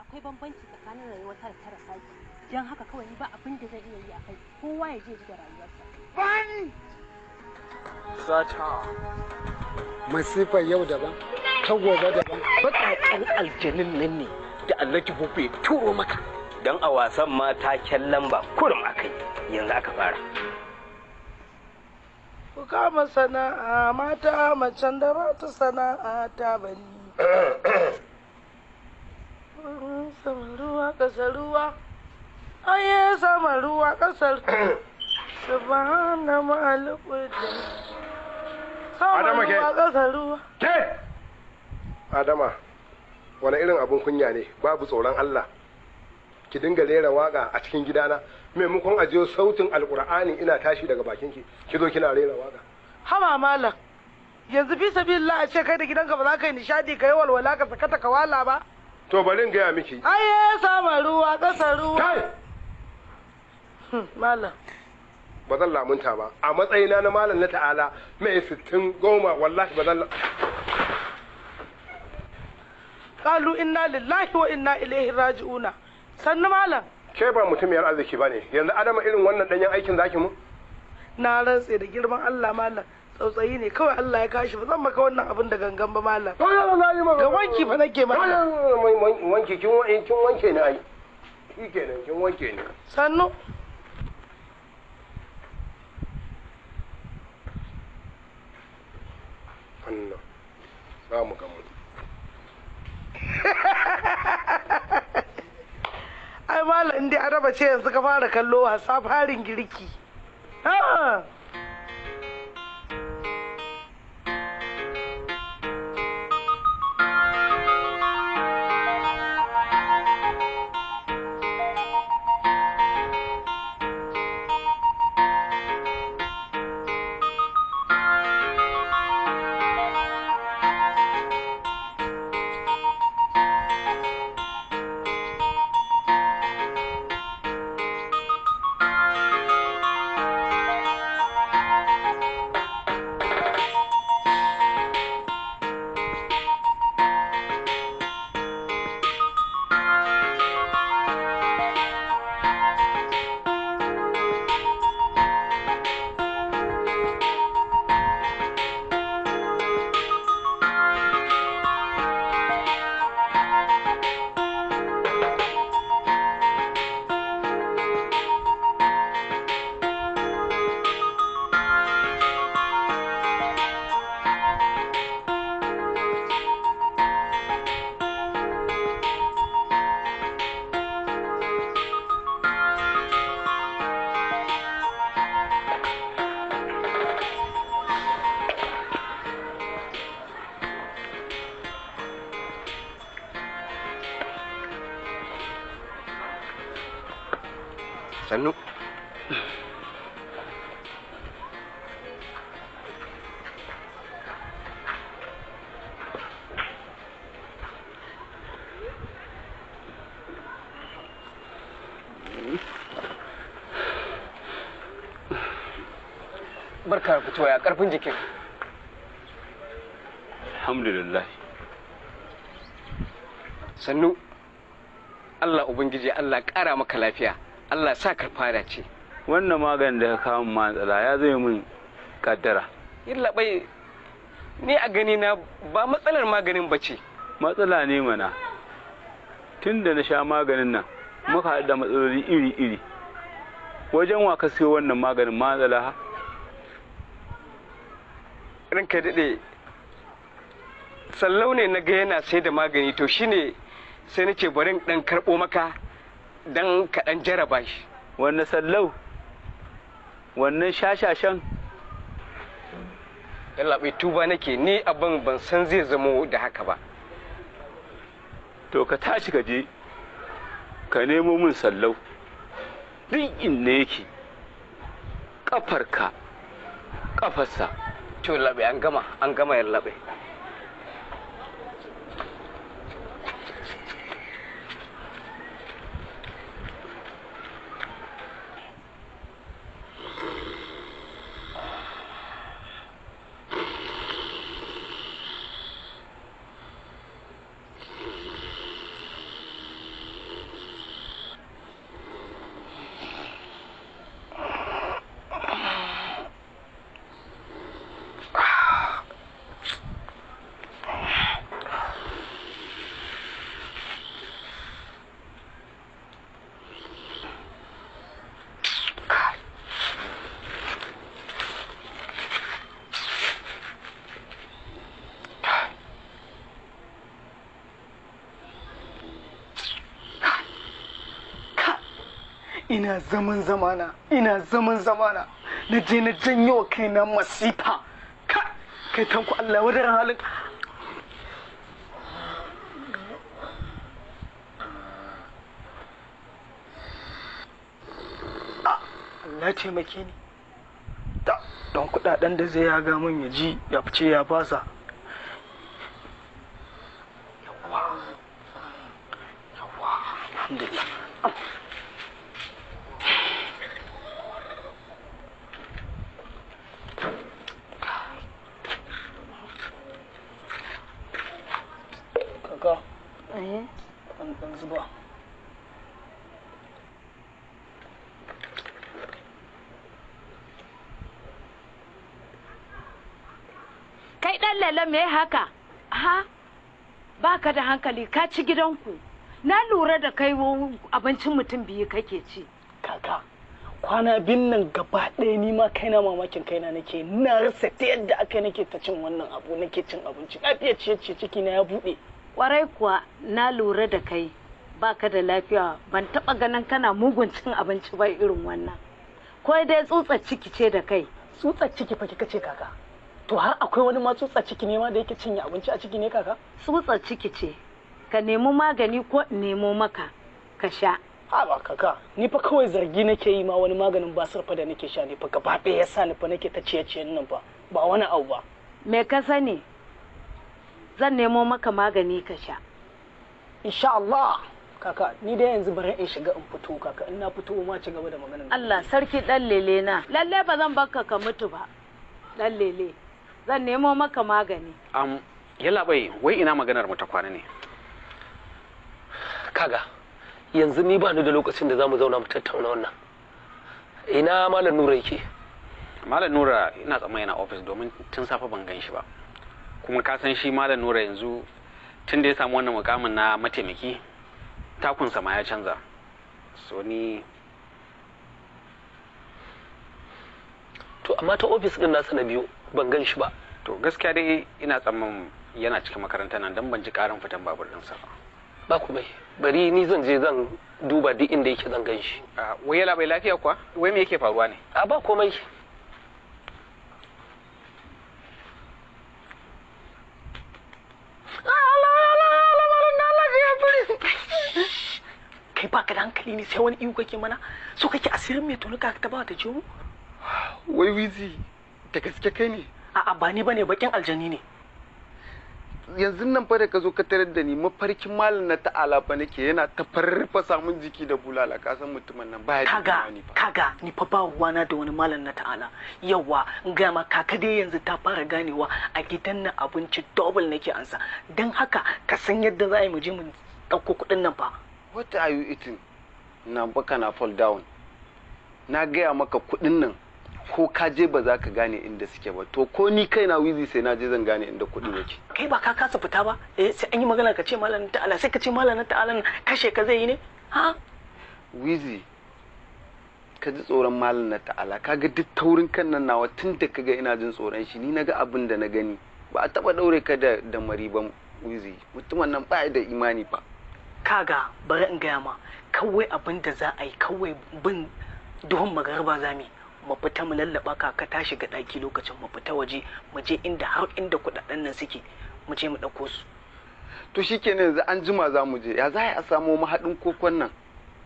Akwai bambanci tsakanin rayuwar ta da ta Rasaki. Don haka kawai ni ba abin da zan iya yi a kai. Kowa ya je ji da rayuwarsa. Bani! Sata. Masifar yau daban, ta gobe daban. Baƙaƙen aljanin nan ne da Alhaji Bubu ya turo maka. Don a wasan ma taken lamba kurum akai yanzu aka fara. Ku kama sana'a mata, macen da ba ta sana'a ta bani. Saman ruwa ƙasar ruwa, aye saman ruwa ƙasar. Subhana ma'alƙudin. Saman Adama ke. ruwa ƙasar ruwa. Ke! Adama, wani irin abun kunya ne, babu tsoron Allah. Ki dinga rera waka a cikin gidana, maimakon ajiyo sautin Alƙur'ani ina tashi daga bakinki, ki zo kina rera waka. Haba malam, yanzu fi sabilillah a ce kai da gidanka ba za ka yi nishadi ka yi walwala ka sakata ka wala ba. To bari in gaya miki. Aye saman ruwa ƙasar ruwa. Kai! Malam. Ba zan lamunta ba, a matsayina na malam na ta'ala mai 60 goma wallahi ba zan. Qalu inna lillahi wa inna ilaihi raji'una. Sannu malam. Ke ba mutumiyar arziki ba ne, yanzu Adama irin wannan ɗanyen aikin zaki mu? Na rantse da girman Allah malam. Tsautsayi ne kawai Allah ya kashi, ba zan maka wannan abin da gangan ba malam. Ga wanki fa nake malam. Wanki kin wanke ni ai. Shi kenan kin wanke ni. Sannu. Wannan za mu gamu. Ai malam in dai araba ce yanzu ka fara kallo wasa farin girki. Ah. Sannu. Barka da fitowa, ya karfin jikin? Alhamdulillah. Sannu. Allah Ubangiji Allah ƙara maka lafiya. Allah sa ka fara ce. Wannan maganin da ka kawo min matsala ya zai min kaddara. Yallaɓai, ni a gani na ba matsalar maganin ba ce. Matsala ne mana. Tun da na sha maganin nan muka haɗu da matsaloli iri-iri. Wajen wa ka siyo wannan maganin matsala ha? Ranka daɗe, Sallau ne na ga yana sai da magani, to shine sai na ce bari in ɗan karɓo maka dan ka ɗan jaraba shi. Wannan Sallau? Wannan shashashan? Yallaɓai, tuba nake, ni abin ban san zai zamo da haka ba. To ka tashi ka je ka nemo min Sallau. Duk inda yake, ƙafarka ƙafarsa. To yallaɓai, an gama, an gama yallaɓai. Ina zaman zamana, ina zaman zamana. Na je na janyo kaina masifa. Ka kai Tanko, Allah wadaran halin. Allah taimake ni. Da don kudaden da zai yaga min ya ji ya fice ya fasa. Yawwa. Yawwa. Alhamdulillah. Kaka. An dan zuba. Kai ɗan lele, me haka? Ha? Baka da hankali, ka ci gidanku. Na lura da kai, abincin mutum biyu kake ci. Kaka, kwana biyun nan gaba ɗaya ni ma kaina mamakin kaina nake, na rasa ta yadda aka nake ta cin wannan abu, nake cin abinci. Lafiya ciye ciye, ciki na ya buɗe. Kwarai kuwa, na lura da kai baka da lafiya, ban taɓa ganin kana mugun cin abinci ba irin wannan. Ko dai tsutsa ciki ce da kai? Tsutsar ciki fa kika ce, kaka? To har akwai wani ma tsutsa ciki ne ma da yake cinye abinci a ciki ne, kaka? Tsutsar ciki ce. Ka nemi magani ko in nemo maka ka sha. Ha ba kaka, ni fa kawai zargi nake yi ma, wani maganin basir fa da nake sha ne fa gaba ɗaya yasa ni fa nake ta ciye-ciyen nan fa, ba wani abu ba. Me ka sani? Zan nemo maka magani ka sha. Insha Allah. Kaka, ni dai yanzu bari in shiga in fito, kaka, in na fito ma ci gaba da maganar. Allah sarki ɗan lele na. Lalle ba zan barka ka mutu ba. Ɗan lele. Zan nemo maka magani. Yallabai, wai ina maganar mu ta kwana ne? Kaga, yanzu ni ba ni da lokacin da zamu zauna mu tattauna wannan. Ina Malam Nura yake? Malam Nura ina tsammanin yana ofis, domin tun safe ban gan shi ba. Kuma ka san shi Malam Nura yanzu tun da ya samu wannan mukamin na mataimaki, takunsa ma ya canza. So ni To amma ta ofis din nasa na biyu ban gan shi ba. To gaskiya dai ina tsammanin yana cikin makarantar nan, don ban ji karin fitan babur ɗinsa ba. Ba ku bai, bari ni zan je zan duba duk inda yake, zan gan shi. Wai yallabai, lafiya kuwa? Wai me yake faruwa ne? A, ba komai. Kai baka da hankali ne, sai wani ihu kake mana? So kake asirin mai tonuka ta ba ta je mu? Wai Wizi, da gaske kai ne? A'a, ba ni bane, bakin aljani ne. Yanzu nan fa da ka zo ka tarar da ni, mafarkin Malam na Ta'ala fa nake, yana ta farfasa mun jiki da bulala. Ka san mutumin nan baya da Kaga, imani fa. kaga, ni fa ba ruwana da wani Malam na Ta'ala. Yawa, in gaya ma, kaka dai yanzu ta fara ganewa a gidan nan abinci double nake ansa. Don haka ka san yadda za a yi mu je mu ɗauko kuɗin nan fa. What are you eating? Na baka na fall down. Na gaya maka, kuɗin nan ko ka je ba za ka gane inda suke ba. To ko ni kaina Wizi sai na je zan gane inda kuɗin yake. Kai ba ka kasa fita ba? Eh, sai an yi magana ka ce Malam na Ta'ala, sai ka ce Malam na Ta'ala nan kashe ka zai yi ne? Ha? Wizi, ka ji tsoron Malam na Ta'ala. Kaga duk taurin kan nan nawa, tun da kaga ina jin tsoron shi, ni naga abin da na gani. Ba a taba daure ka da mari ba, Wizi. Mutumin nan ba da imani fa. Kaga, bari in gaya ma, kawai abin da za a yi, kawai bin duhun magariba za mu yi. Mu fita mu lallaba kaka ta shiga ɗaki, lokacin mu fita waje, mu je inda har inda kuɗaɗen nan suke, mu je mu ɗauko su. To shikenan, yanzu an jima za mu je. Ya za a samo mahaɗin kokon nan,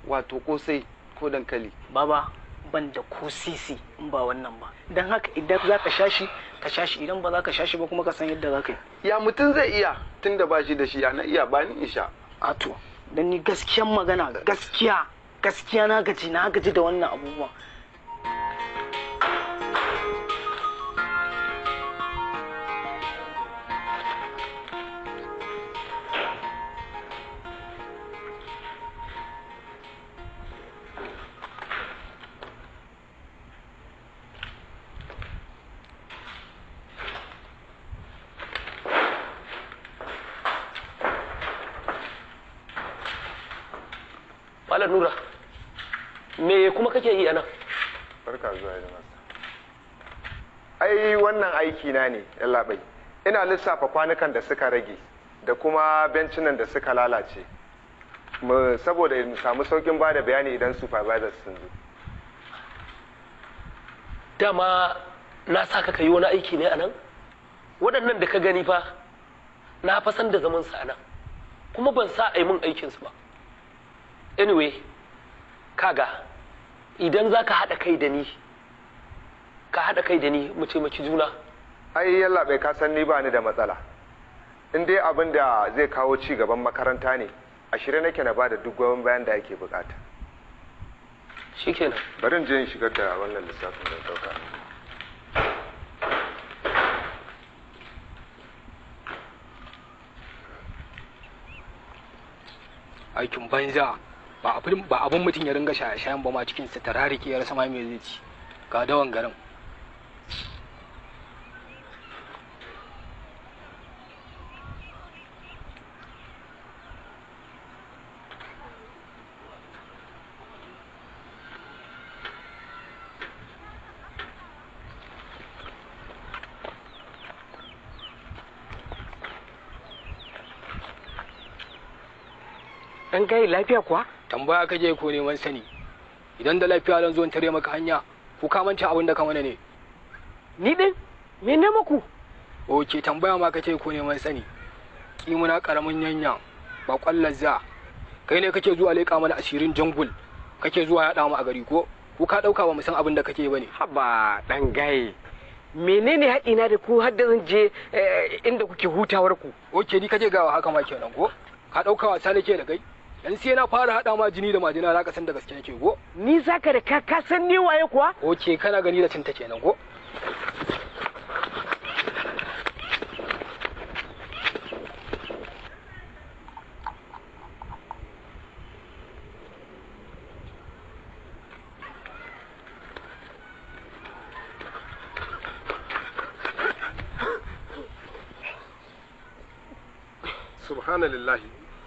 wato kosai ko dankali? Baba, ban da ko sisi in ba wannan ba, don haka idan za ka sha shi ka sha shi, idan ba za ka sha shi ba kuma ka san yadda za ka yi. Ya mutum zai iya tun da ba shi da shi, ya na iya ba ni in sha? A to, don ni gaskiyan magana, gaskiya gaskiya, na gaji, na gaji da wannan abubuwan. Malam Nura, me kuma kake yi anan? Barka zuwa da masa. Ai wannan aiki na ne, yallaɓai. Ina lissafa kwanukan da suka rage da kuma bencinan da suka lalace. Saboda in samu saukin ba da bayani idan supervisors sun zo. Dama na sa ka yi wani aiki ne a nan? Waɗannan da ka gani fa, na fa san da zaman su a nan. Kuma ban sa a yi min aikinsu ba. Anyway, kaga, idan za ka haɗa kai da ni, ka haɗa kai da ni mu taimaki juna. Ai yalla bai, ka san ni ba ni da matsala. In dai abin da zai kawo ci gaban makaranta ne, a shirye nake na bada duk goyon bayan da ake bukata. Shikenan. Bari in je in shigar da wannan lissafin da dauka. Aikin banza, ba abin ba abin mutum ya ringa shaye-shayen ba ma, cikin sa tararike ya rasa ma me zai ci. Ga dawan garin. Dan gai, lafiya kuwa? Tambaya kake ko neman sani? Idan da lafiya zan zo in tare maka hanya? Ko ka manta abin da ka mana ne? Ni din? Me ne muku? Oke, tambaya ma kake ko neman sani? Kimuna karamin yanya ba kwallar za. Kai ne kake zuwa leƙa mana asirin jangul, kake zuwa yaɗa mu a gari, ko ko ka ɗauka ba mu san abin da kake ba ne? Haba dan gaye, menene haɗina da ku har da zan je inda kuke hutawar ku? Oke, ni kake gawa haka ma kenan, ko ka ɗauka wasa nake da kai? Dan sai na fara haɗa ma jini da majina za ka san da gaske nake, ko? Ni zaka da ka san ni waye kuwa? Oke, kana gani da cinta kenan, ko? Subhanallahi,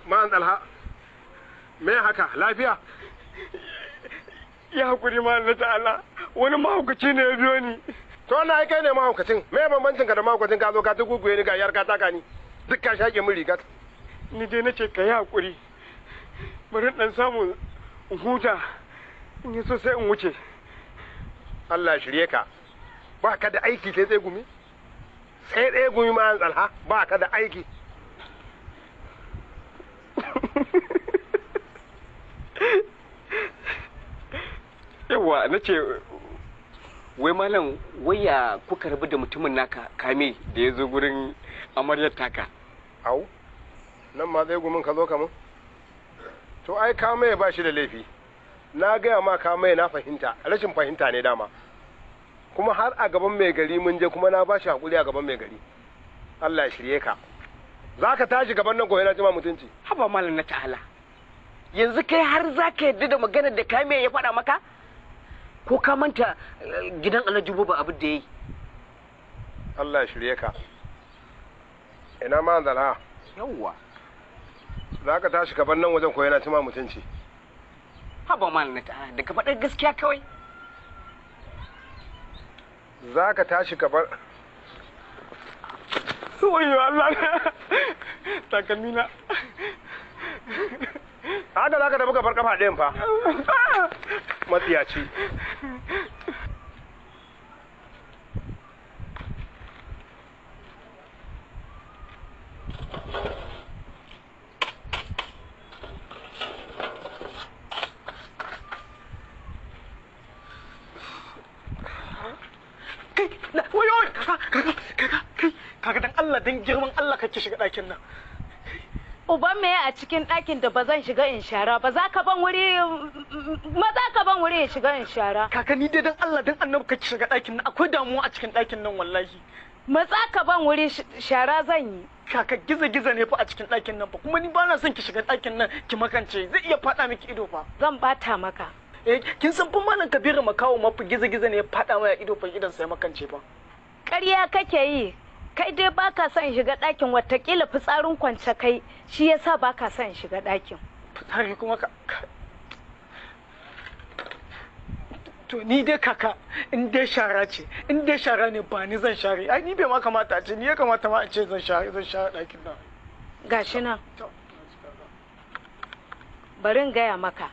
ma'an Dalha, me haka? Lafiya? Ya hakuri ma na ta'ala, wani mahaukaci ne ya biyo ni. To na ai kai ne mahaukacin. Me bambancin ka da mahaukacin? Ka zo ka tuguguye ni, ga yar ka taka ni, duk ka shaƙe min rigar. Ni dai nace ka yi hakuri, bari dan samu in huta, in yi so sai in wuce. Allah ya shirye ka. Ba ka da aiki sai tsaye gumi, sai tsaye gumi. Ma'an Dalha, ba ka da aiki. Yawa, na ce wai malam, waya kuka rabu da mutumin naka kame da ya zo gurin amaryar taka? Au, nan ma zai gumin ka zo kamun. To ai kame ba shi da laifi. Na gaya ma, kame na fahimta, rashin fahimta ne dama. Kuma har a gaban mai gari mun je, kuma na ba shi hakuri a gaban mai gari. Allah ya shirye ka. Za ka tashi gaban nan gobe na jima mutunci. Haba malam na ta'ala, yanzu kai har za ka yarda da maganar da kame ya faɗa maka? Ko ka manta gidan Alhaji Buba abin da ya yi? Allah ya shirye ka. Ina ma Zalha? Yawwa. Za ka tashi gaban nan wajen koyi na cima mutunci. Haba malam na ta'ala, da ka faɗar gaskiya kawai. Za ka tashi gaban. Wayo Allah, takalmina. Haka za ka tafi ka bar kafa ɗayan fa. Matsiyaci. Kai, wayo, kaka, kaka, kaka, kai, kaka, dan Allah, dan girman Allah kake shiga ɗakin nan. Uban me a cikin ɗakin da ba zan shiga in shara ba? Za ka ban wuri, maza ka ban wuri in shiga in shara. Kaka, ni dai dan Allah dan Annabi kake shiga ɗakin nan, akwai damuwa a cikin ɗakin nan wallahi. Matsa ka ban wuri, shara zan yi. Kaka, giza giza ne fa a cikin ɗakin nan fa, kuma ni ba na son ki shiga ɗakin nan ki makance, zai iya faɗa miki ido fa. Zan bata maka. Eh, kin san fa malam Kabiru makawo mafi giza giza ne ya faɗa mai ido fa, idan sai makance fa. Ƙarya kake yi. Kai dai baka son shiga ɗakin, watakila fitsarin kwance kai shi yasa baka son shiga ɗakin. Fitsari kuma ka? To ni dai kaka, in dai shara ce, in dai shara ne, ba ni zan share. Ai ni bai ma kamata a ce ni ya kamata ma a ce zan share, zan share ɗakin nan. Gashi nan. Bari in gaya maka.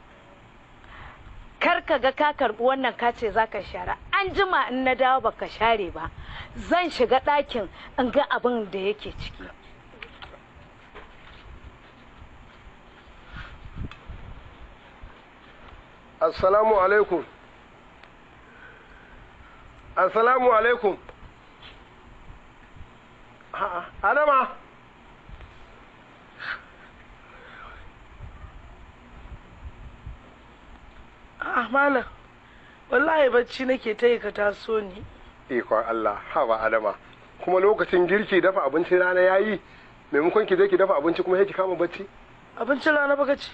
Kar ka ga ka karɓi wannan ka ce za ka share. An jima in na dawo baka share ba. Zan shiga ɗakin in ga abin da yake ciki. Assalamu alaikum. Assalamu alaikum. A'a, Adama. A'a malam, wallahi bacci nake ta yi ka taso ni. Ikon Allah, haba Adama. Kuma lokacin girki dafa abincin rana yayi, maimakon ki je ki dafa abinci kuma sai ki kama bacci. Abincin rana baka ci?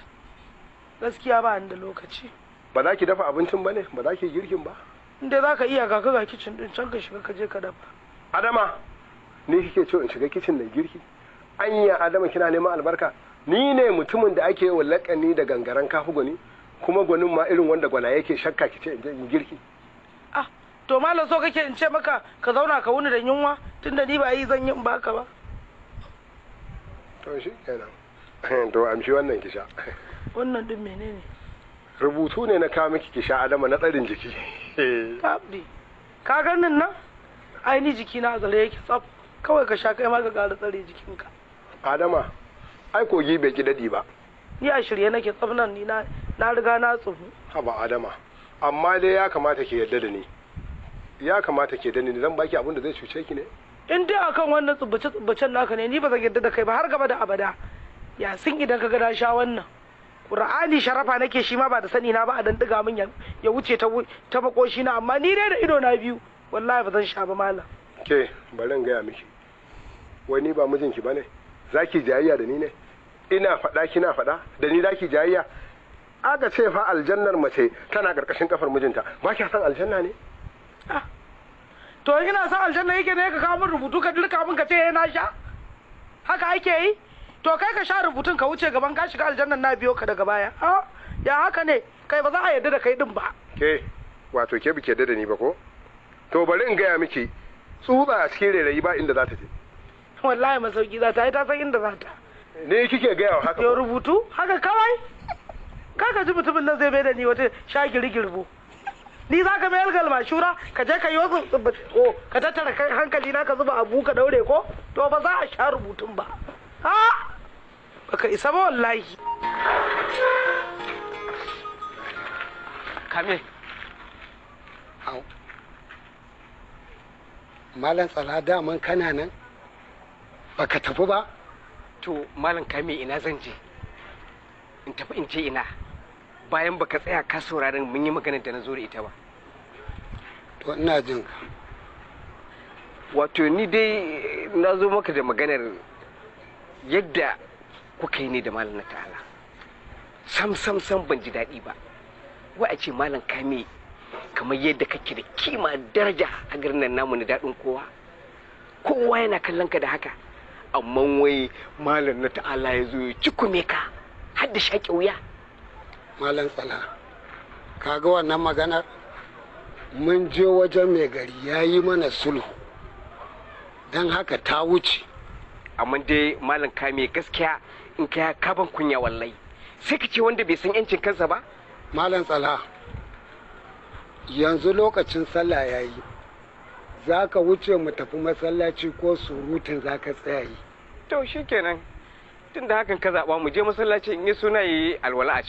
Gaskiya ba ni da lokaci. Ba za ki dafa abincin ba ne? Ba za ki girkin ba? Inda za ka iya ga ka ga kicin din can ka shiga ka je ka dafa. Adama, ni kike ce in shiga kicin da girki? Anya Adama kina neman albarka? Ni ne mutumin da ake wa lakani da gangaren kafu gwani, kuma gwanin ma irin wanda gwana yake shakka kice in je in girki. Ah, to malam so kake in ce maka ka zauna ka wuni da yunwa tunda ni ba yi zan yi in baka ba. To shi kenan. To amshi wannan ki sha. Wannan din menene? Rubutu ne na kawo miki ki sha Adama na tsarin jiki. Tabdi. Ka ganin nan? Ai ni jiki na tsare yake tsaf. Kawai ka sha kai ma ka ƙara tsare jikinka. Adama, ai kogi bai ki dadi ba. Ni a shirye nake tsaf nan ni na riga na tsufu. Haba Adama, amma dai ya kamata ki yarda da ni. Ya kamata ki yarda da ni, zan baki abin da zai cuce ki ne? In dai akan wannan tsubbace tsubbacen naka ne ni ba zan yarda da kai ba har gaba da abada. Ya sun idan ka ga na sha wannan. Qur'ani sharafa nake shi ma ba da sani na ba a dan diga min ya wuce ta makoshi na, amma ni dai da ido na biyu wallahi ba zan sha ba malam. Ke bari in gaya miki, wai ni ba mijinki bane, zaki jayayya da ni ne? Ina faɗa kina faɗa da ni zaki jayayya? Aka ce fa aljannar mace tana karkashin kafar mijinta, ba kya san aljanna ne? To ina san aljanna yake ne ka kawo min rubutu ka dirka min ka ce na sha? Haka ake yi? To kai ka sha rubutun ka wuce gaban ka shiga aljannan na biyo ka daga baya. Ha? Ya haka ne? Kai ba za a yarda da kai din ba. Ke wato ke bike yarda da ni ba ko? To bari in gaya miki, tsutsa a cikin rairayi ba inda za ta je. Wallahi masauki za ta yi, ta san inda za ta. Ne kike gaya wa haka? Yo rubutu haka kawai? Kaka ji mutumin nan zai bai da ni wata sha girgirbo. Ni za ka mayar galma shura ka je ka yi wasu o ka tattara hankali na ka zuba abu ka daure ko? To ba za a sha rubutun ba. Ha? Baka isa ba wallahi. Kame. Au. Malam Tsala daman kana nan? Baka tafi ba? To Malam Kame ina zan je? In tafi in je ina? Bayan baka tsaya ka sauraron mun yi maganar da na zo da ita ba. To ina jin ka. Wato ni dai na zo maka da maganar yadda kuka yi ne da Malam na ta'ala. Sam sam sam ban ji daɗi ba. Wai a ce Malam Kame kamar yadda kake da kima daraja a garin nan namu na daɗin kowa. Kowa yana kallon ka da haka. Amma wai Malam na ta'ala ya zo ya cikume ka har da shaƙe wuya. Malam Tsala, ka ga wannan maganar? Mun je wajen mai gari ya yi mana sulhu. Don haka ta wuce. Amma dai Malam Kame gaskiya in ka kaban kunya wallahi. Sai ka ce wanda bai san yancin kansa ba? Malam Tsala, yanzu lokacin sallah ya yi. Za ka wuce mu tafi masallaci ko surutun za ka tsaya yi? To shikenan. Tunda hakan ka zaɓa mu je masallaci in yi suna yi alwala a can.